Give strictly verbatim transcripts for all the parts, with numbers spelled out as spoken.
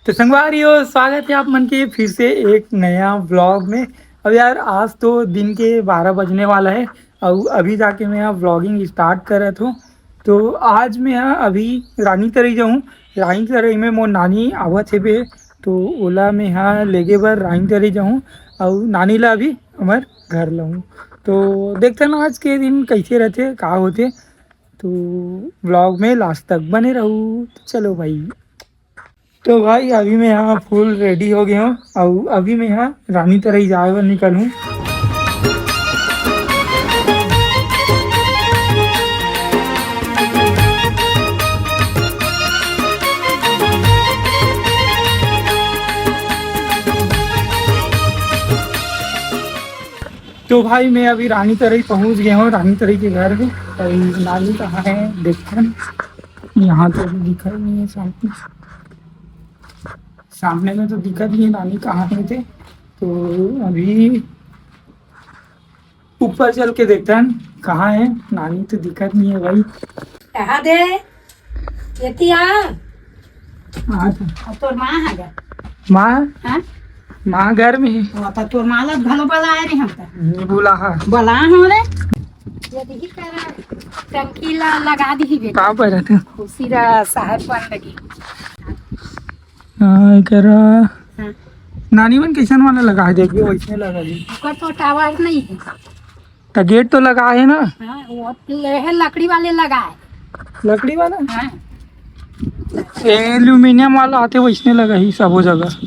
तो संगवारी हो, स्वागत है आप मन के फिर से एक नया व्लॉग में। अब यार, आज तो दिन के बारह बजने वाला है और अभी जाके मैं यहाँ व्लॉगिंग स्टार्ट करत हूँ। तो आज मैं यहाँ अभी रानी तरई जाऊँ। रानी तरई में मोर नानी आवत हे बे, तो ओला मैं यहाँ लेगे बर रानी तरई जाऊँ और नानी ला अभी हमर घर लाऊँ। तो देखते ना आज के दिन कैसे रहते, का होते। तो व्लॉग में लास्ट तक बने रहू। तो चलो भाई, तो भाई, अभी मैं यहाँ फुल रेडी हो गया हूँ और अभी मैं यहाँ रानी तरई जाए बर निकलूँ। तो भाई, मैं अभी रानी तरई पहुँच गया हूँ, रानी तरई के घर में। और नानी कहाँ है देखते हैं, यहाँ तो अभी दिखा ही नहीं है सामने। सामने में तो दिखत नहीं है नानी कहाँ है थे। तो अभी ऊपर चल के देखते हैं कहाँ है नानी, तो दिखत नहीं है भाई। कहाँ दे? एती आ। हाँ तो। अब तोर माँ है गा? माँ? हाँ? माँ घर में है। वो तो तोर माँ ला घलो बलाए रहे हम तो। नहीं बोला है। बला हो रे। ये देखी करा, टंकी ला लगा दी बेटा। कहाँ पर रहते हो? खुशी रा साहब बन लगी। हाँ, करा। हाँ। नानी मन कैसन वाला लगा है, देखिए वैसे लगा दी। ओकर तो टावर नहीं है। तो गेट तो लगा है ना? हाँ, वो है लकड़ी वाले लगा है। लकड़ी वाला? हाँ। एल्यूमिनियम वाला आते वैसने लगा ही सबो जगह।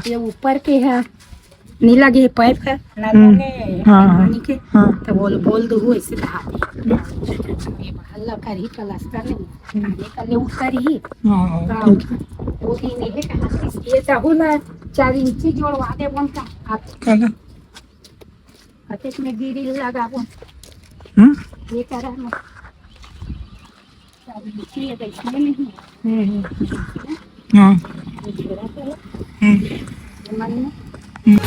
ये ऊपर के है, नी लगे पाइप है, नल हम्म। वाले हाँ, हाँ। पानी के, हाँ। तो बोल, बोल दो ऐसे कहा। ये बाहर लगा ही प्लास्टर नहीं, आगे का ले ऊपर ही। हाँ, हाँ, हाँ। ठीक है। वो ही नहीं है, कहाँ से ये चाहू ना, चार इंची जोड़वा दे बोलता। आप क्या, क्या? अतेक में गिरी लगाबो। हम्म? ये करा ना। अब नीचे ये बैठने नहीं। हम्म, हम्म। हाँ। ये घेरा करो। हम्म। ये मन में। हम्म।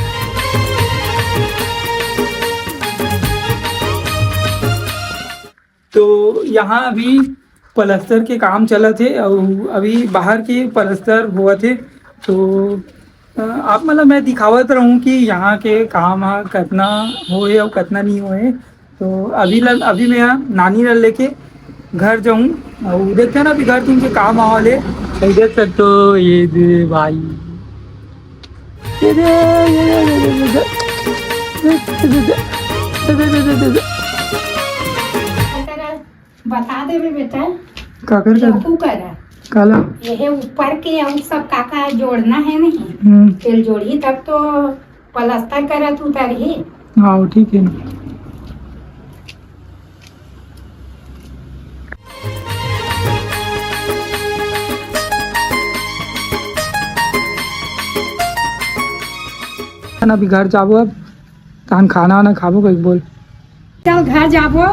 तो यहाँ अभी प्लास्टर के काम चलत हे अउ अभी बाहर के प्लास्टर होवत हे। तो, अ, आप मन ल मैं दिखावत रहूँ कि यहाँ के काम ह कतना होए अउ कतना नहीं होए। तो अभी ल-, अभी मैं ह नानी ल लेके घर जाऊँ अउ देखते हैं ना, अभी घर तुम के काम आवले। तो देख सकते हो, ये दे भाई, ये दे, ये दे, ये दे, ये दे। बता देबे बेटा। काकर कर? चौकू करा। काला? ये है ऊपर के अउ सब काका जोड़ना है नहीं। हम्म। तेल जोड़ही तब तो प्लास्टर करत उतरही। हाँ, ठीक है। अभी घर जाबो अब, तहन खाना वाना खाबो कहीं बोल। चल घर जाबो,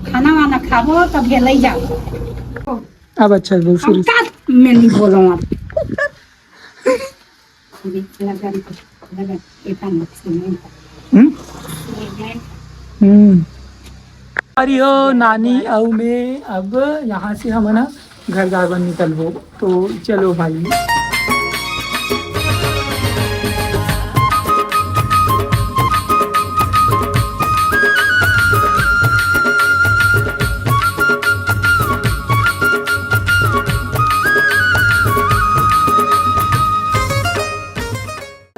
खाना वाना खाबो, तब भेलै जाबो। अब अच्छा बोल हम शुरू। का मैं नहीं बोलो अब। लगन, लगन, एका मत सुनो। हम्म? हम्म। अरे ओ नानी, अउ मैं अब यहाँ से हमन ह घर जाए बर निकलबो। तो चलो भाई।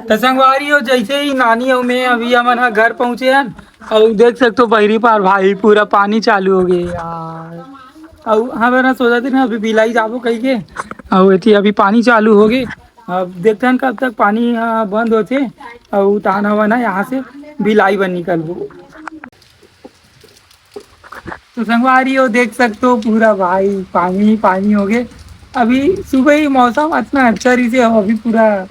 त संगवारी हो, जैसे ही नानी अउ मैं अभी हमन ह घर पहुँचे हन, अउ देख सकते हो बहिरी पार भाई पूरा पानी चालू हो गए यार। अउ हमन ह सोचत हन अभी बिलाई जाबो कही के, अउ एती अभी पानी चालू हो गए। अब देखते हैं कब तक पानी ह बंद होथे, अउ तान हवन ह यहाँ से बिलाई बर निकलबो। तो संगवारी हो, देख सकते हो पूरा भाई पानी ही पानी हो गए। अभी सुबह ही मौसम इतना अच्छा रही से, अभी पूरा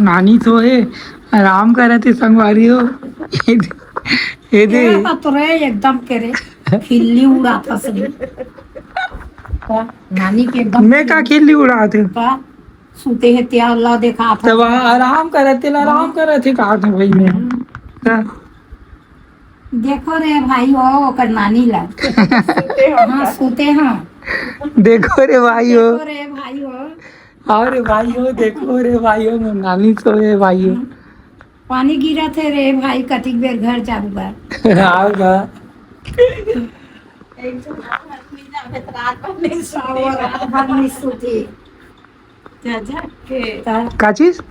नानी तो है, आराम करत हे संगवारी हो। ये दे। तेरा तो रे एकदम के रे, खिल्ली उड़ात हस रे। का? नानी के एकदम मैं का खिल्ली उड़ात हे? का? सुते हे त्या ला देखा था। तब आ-, आराम करत हे, आराम करत हे, का था भाई मैं? हम्म। हाँ। देखो रे भाई हो, ओकर नानी ला। हाँ, सुते हो। देखो रे भाई हो। देखो रे भाई हो। अरे भाई हो, देखो रे भाई हो, मोर नानी सोए हे भाई हो। पानी गिरत हे रे भाई, कतिक बेर घर जाबो गा। आओ गा। एक झन आदमी जाबे त रात भर नहीं सोए। रात भर नहीं सोती। जा, जा के। का चीज?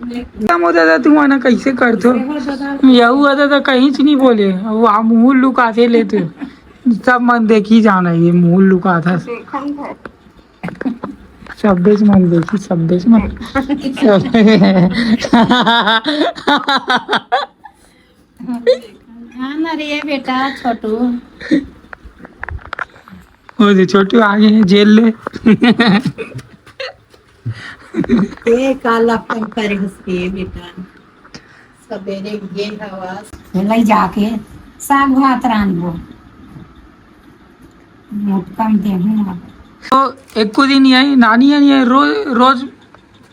नहीं। का मोर दादा, तुम आना कैसे करथो? देखो दादा। यहू दादा कहीं च नहीं बोले, वो हम मुंह लुकाथे लेते। सब मन देखी जाना, ये मुंह लुकाथा। देखम घर। सब्बेच मन देखी, सब्बेच मन। हाँ ना रे बेटा, छोटू। ओ दे, छोटू आ गे हे जेल ले। ए, काला पंखा रे हंस के बेटा। सबेरे गे हवस। लई जाके साग भात रांधबो। मोटका म देहूं अब। तो एको दिन यही नानी है, नहीं है, रोज, रोज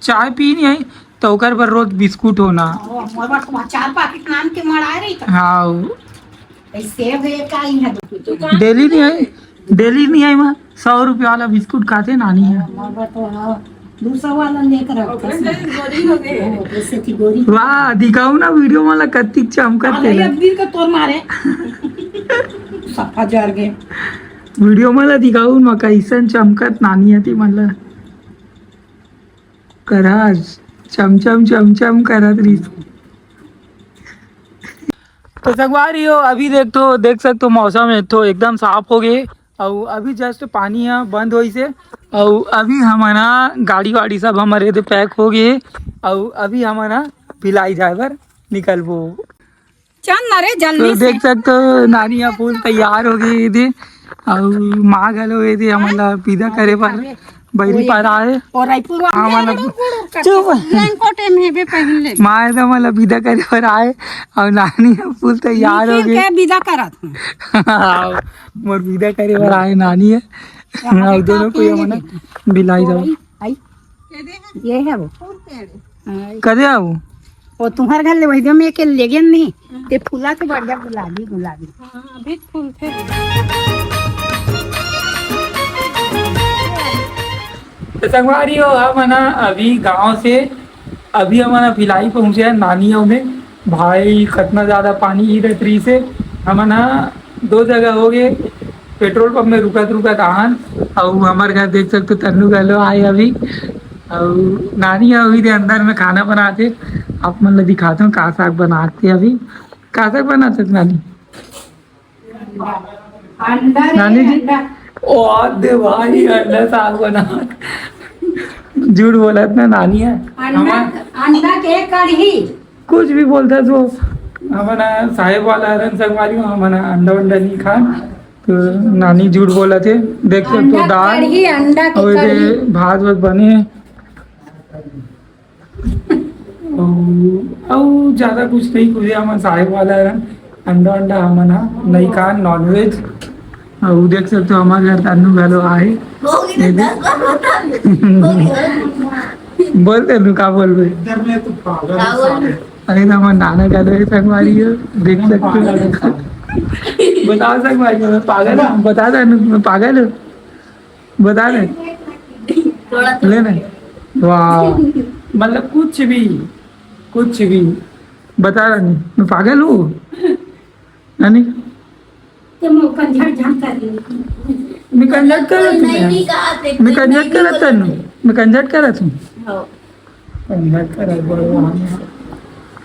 चाय पी नहीं है, तो ओकर बर रोज बिस्कुट होना। ओ, मोर बर तो चार पाकिट नान के मड़ाए रही था। हाँ। ए, सेव हे का इहाँ दुकान? डेली नहीं आई, डेली नहीं आई माँ। सौ रुपया वाला बिस्कुट खाथे नानी है। हाँ, बाबा तो हाँ, दो सौ वाला लेकर रखते हैं। गोरी हो गए। ओ, जैसे कि गोरी। वाह, दिखाऊ ना वीडियो वाला कत्ती चमकत अरे, तेला। अबीर का तोर मारे। सफा जर गए। वीडियो वाला दिखाऊ ना कैसन चमकत नानी है ती मतलब। कराज चमचम चमचम करत रहिस। तो संगवारी हो, अभी देख तो, देख सकते हो मौसम है तो एकदम साफ हो गए। और अभी जस्ट पानी यहाँ बंद होइस हे। और अभी हमन ह गाड़ी वाड़ी सब हमारे दे पैक हो गए। और अभी हमन ह भिलाई जाए बर निकलबो। चल ना रे, जल्दी तो से। देख सकते हो, नानी ह फुल तैयार हो गई थी। और माँ घलो ये थी, हमन ला विदा करे बर बैरी पर आए। और रायपुर वाला हमन ला गुड़, गुड़, गुड़ करके चुप। रेनकोट एम हेबे पहन ले। माँ ह तो हमन ला विदा करे बर आए। और नानी ह फुल तैयार हो निखिल गई। के विदा करत हूँ। मोर विदा करे बर आए नानी ह। यहाँ और देखा दोनों को ये अकेले मना देखा। बिलाई जाओ। आई, आई। ये है वो। हाँ। कदे आऊ? वो तुम्हारे घर ले वही दे में के ले गए नहीं। ते फूला के बढ़िया गुलाबी, गुलाबी। हाँ, अभी फूल थे। तो संगवारी हो, हमन ह अभी गांव से, अभी हमन ह भिलाई पहुंचे हैं नानी गांव में। भाई, कितना ज्यादा पानी गिरत रहिस हे। हमन ह दो जगह हो गए, पेट्रोल पंप में रुकत रुकत आहन, अउ हमर घर देख सकते हो, तन्नू घलो आए अभी, अउ नानी अभी दे अंदर में खाना बनाते। आप मन ल दिखाते हो का साग बनाते अभी, का साग बनाते नानी? अंडा रे, नानी जी? अंडा। ओ दे भाई, अंडा साग बना। झूठ बोलत ना नानी है। अंडा, हमार अंडा के कढ़ी। कुछ भी बोलता तो हमन ह साहेब वाला हरन संगवारी हो, हमन ह अंडा वंडा नहीं खान। तो नानी झूठ बोलत हे। देख सकते हो अंडा दाल कढ़ी, अंडा के और ये कढ़ी। भात वात बने हे। अउ, अउ ज्यादा कुछ नहीं, कुछ हमन साहेब वाला हरन। अंडा वंडा हमन ह नहीं खान, नॉनवेज। अउ देख सकते हो हमर घर तन्नू घलो आए। ये दे। बोल तन्नू, का बोलबे? अरे तो हमर नाना घलो हे संगवारी हो, देख सकते हो। बताओ संगवारी हो, मैं पागल हूँ? बता तन्नू, मैं पागल हूँ? बता दे। थोड़ा, थोड़ा। ले ना। वाह। मतलब कुछ भी, कुछ भी। बता रानी, मैं पागल हूँ? रानी? तो मैं कंझट झट कर रही हूँ। मैं कंझट करत हूँ नहीं, यार। नहीं कहा, देख, मैं नहीं, कंझट नहीं करत बोला। हूँ। मैं कंझट करत हूँ। हाँ।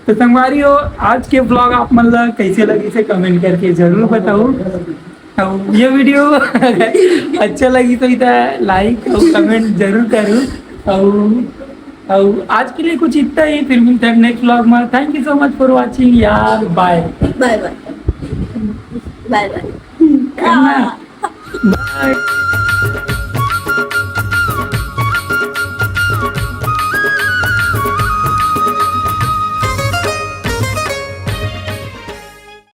तो संगवारी हो, आज के व्लॉग आप मन ला कैसे लगिस हे, कमेंट करके जरूर बताओ। अउ ये वीडियो अच्छा लगिस तो इतना लाइक और कमेंट जरूर करो। अउ, अउ आज के लिए कुछ इतना ही, फिर मिलते हैं नेक्स्ट व्लॉग में। Thank you so much for watching यार, बाय। बाय बाय। बाय बाय। बाय।